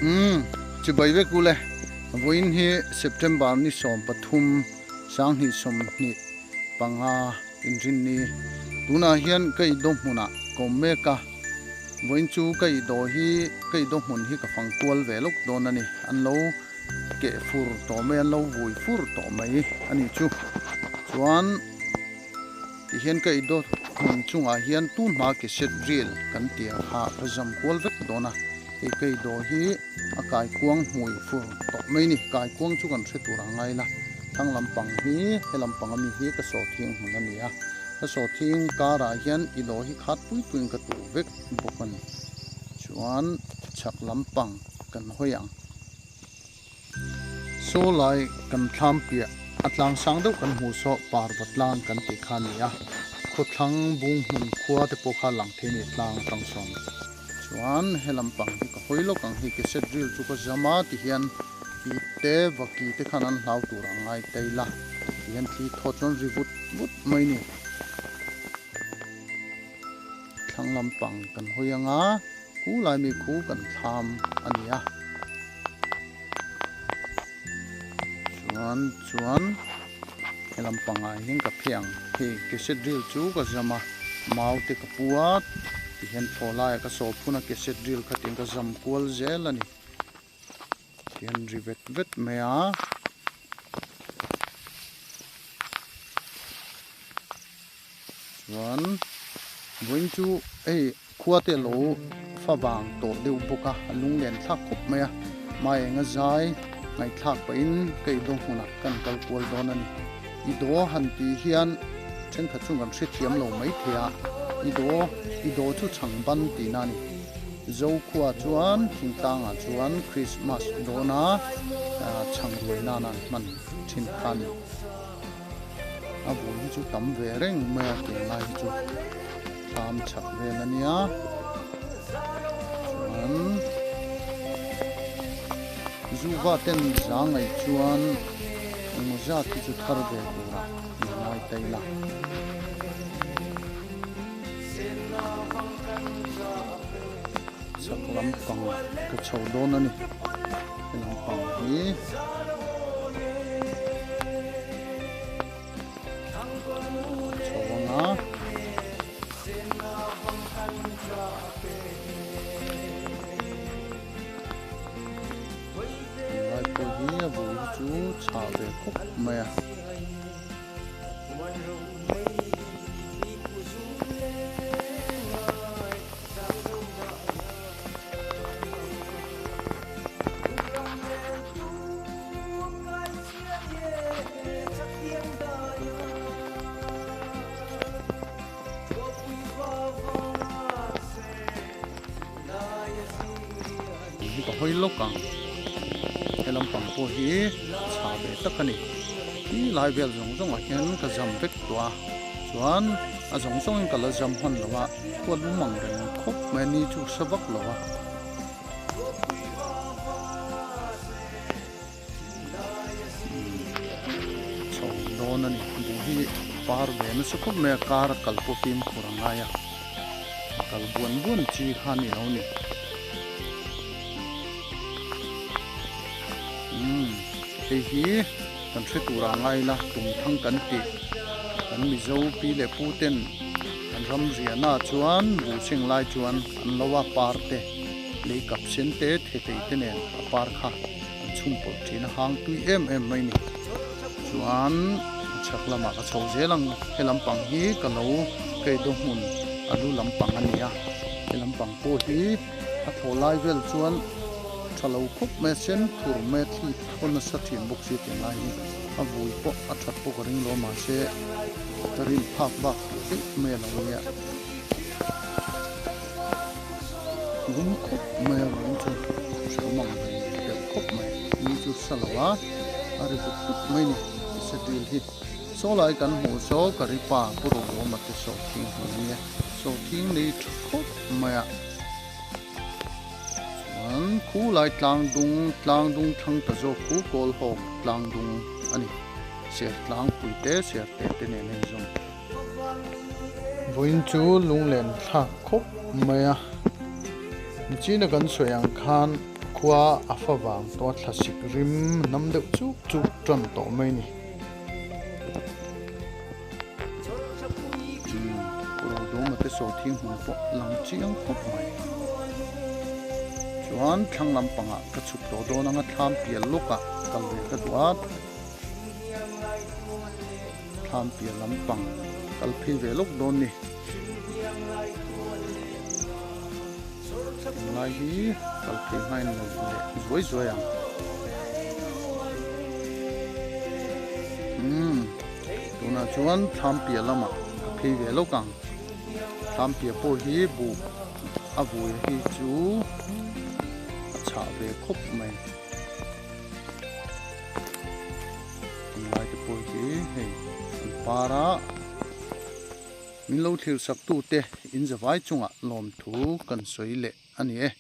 Umm chibai vek ule vawiin hi September ni 13 2025 inrinni tunah hian ka ido hmunah ka awm mek a vawiin chu ka ido hi ka ido hmun hi ka fang kual ve lawk dawn a ni an lo keh fur tawh mai an lo vui fur tawh mai a ni chu chuan. Tihian ka i dawt hmun chungah hian tun hma ke set ril kan tia kha ka zam kual vek dawn a, hei ka i daw hi a kaikuang hmui fur tawh mai ni, kaikuang chu kan hre tur ang ngai la, thlang lampang hi he lampang ami hi ka sawhthing hmun a ni a, ka sawhthing karah hian i daw hi khat pui puiin ka tuh vek bawk a ni, chuan chhak lampang kan hawi ang. Saw lai kan thlam piah a tlang sang deuh kan hmuh saw parva tlang kan tih kha a ni a, khawthlang bung hmun khua te pawh kha lang thei a ni tlang atang sawn. Chuan he lampang hi ka hawi lawk ang hei cassette reel chu ka zam a tihian ki te va ki te khan an hlau tur ang ngai ta ila tihian thli thaw chuan ri vut vut mai a ni. Thlang lampang kan hawi ang a, khu lai mi khu kan thlam a ni a. Chuan chuan he lampangah hian ka phei ang hei cassette reel chu ka zam a, mau te ka pu a tihian thlawh laiah ka sawh phun a cassette reel kha tiang ka zam kual zel a ni. Tihian ri vet vet mai a. Chuan vawiin chu hei khua te lo fa vang tawh deuh bawk a a lung len thlak khawp mai a hma enga zai ngaihthlak pahin ka i daw hmunah kan kal kual dawn a ni i daw han tih hian thenkhat chu kan hrethiam lo maithei a i daw i daw chu chhang ban tihna a ni. Zokhua chuan thingtlangah chuan Christmas dawna chhang ruai nana an hman thin kha a ni. A bul hi chu tam ve reng mai a tunlai hi chu thlam chhak vel a nia. Chuan Zuva ten za ngaih chuan engmaw zat hi chu thar ve turah min ngai ta ila. Chhak lampang ka chho dawn a ni he lampang hi chho ang a. Tunlai pawh hi a bul hi chu chhah ve khawp mai a. Hi ka hawi lawk ang he lampang pawh hi chhah ve tak a ni khi lai vel zawng zawng ah hian ka zam vek tawh a chuan a zawng zawng in ka la zam hman lo a khua lum ang reng khawp mai a ni chu sa vak lo a. Chho dawn a ni buh hi par ve nasa khawp mai a kar a kal pawh fimkhur a ngai a a kal buan buan chi kha a ni lo ni umm hei hi kan hre tur a ngai ila tum thang kan tih kan mizo pi leh pu ten an ram riahna ah chuan buh seng lai chuan an lo a par te lei kap sen te thetei te nen a par kha. An chhung pawlh thin a hang tui em em mai ni. Chuan a chhak lamah ka chho zel ang. He lampang hi ka lo kei daw hmun a lu lampang a ni a. He lampang pawh hi a thlawh lai vel chuan tha lo khawp mai a, sen thur mai a, thli thaw nasa thin bawk si tih lai hi a vui pawh a that pawh ka ring lo mahse ka rin phak bak daih mai a lo nia. Lum khawp mai a lung chu hrehawm ang reng deuh khawp mai ni chu sa lo a a ri vut vut mai ni schedule hi saw lai kan hmuh saw karipa pu Robuama te sawhthing hmun a nia sawhthing nei tha khawp mai a chuan khu lai tlang dung tlang dung thlang ta zawk khu kawl hawk tlang dung a ni ser tlangpui te ser te te nen a inzawm. Vawiin chu lunglen thlak khawp mai a, nichina kan sawi ang khan Khua a fa vang tawh a thlasik rim nam deuh chuk chuk tan tawh mai a ni. Rodawma te sawi thing hmun pawh lang chiang khawp mai. Chuan thlang lampangah ka chhuk tawh dawn anga thlam pial lawkah kal ve ka duh a. Thlam pial lampang kal phei ve lawk dawn ni. Tunlai hi kal phei hmain lo leh zuai zuai ang. Umm tunah chuan thlam piah lamah ka phei ve lawk ang. Thlam piah pawh hi buh a vui hi chu a chhah ve khawp mai. Tunlai te pawh hi hei an par a. Min lo thlir sak tute in zavai chungah lawmthu kan sawi leh a ni e.